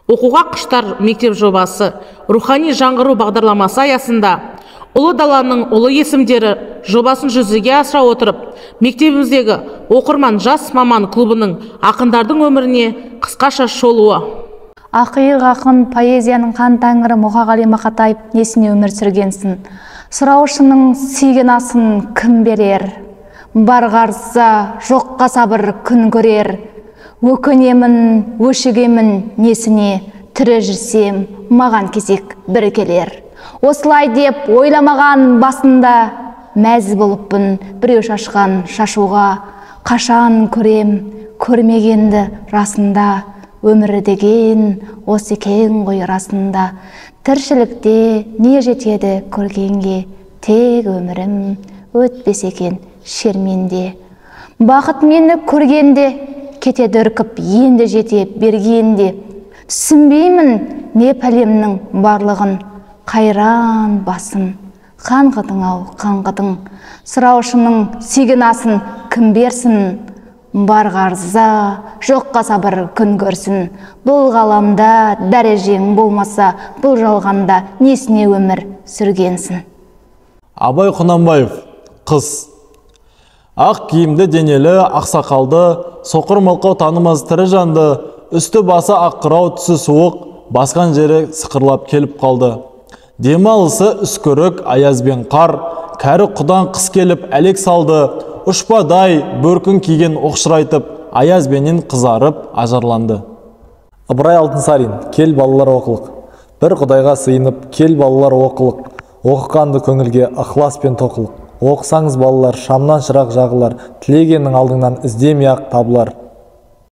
Оқуға құштар мектеп жобасы рухани жаңғыру бағдарламасы аясында Ұлы даланың ұлы есімдері жобасын жүзеге асыра отырып, мектебіміздегі оқырман жас маман клубының ақындардың өміріне қысқаша шолуы. Ақиық ақын, поэзияның қан тәңірі Мұқағали Мақатаев несіне өмір сүргенсін? Сұраушының сүйген асын кім берер? Бар қарызса, жоққа сабыр күн көрер. Өкінемін, өшігемін несіне, тірі жүрсем, маған кезек бір келер. Осылай деп ойламаған басында, мәз болыппын біреу шашқан шашуға. Қашан көрем, көрмегенді расында, өмір деген осы екен ғой расында. Тіршілікте не жетеді көргенге, тек өмірім өтпес екен шерменде. Бақыт мені көргенде, кетеді үркіп енді жете бергенде. Түсінбеймін не пәлемнің барлығын, қайран басым, қаңғыдың ау, қаңғыдың. Сұраушының сүйген асын кім берсін? Бар қарыза, жоққа сабыр күн көрсін. Бұл ғаламда дәрежең болмаса, бұл жалғанда несіне өмір сүргенсін? Абай Құнанбаев, қыз. Ақ киімді денелі, ақсақалды, соқыр мылқау танымас тірі жанды, үсті басы ақ қырау, түсі суық, басқан жері сықырлап келіп қалды. Демалысы үскірік, аяз бен қар, кәрі құдан қыс келіп әлек салды, ұшпадай бөркін киген оқшырайтып, аяз бенен қызарып ажарланды. Ыбырай Алтынсарин, кел балалар оқылық. Бір Құдайға сыйынып, кел балалар оқылық. Оқығанды көңілге ықылас пен тоқылық. Оқысаңыз балалар, шамнан шырақ жағылар, тілегеннің алдыңнан іздемей-ақ табылар.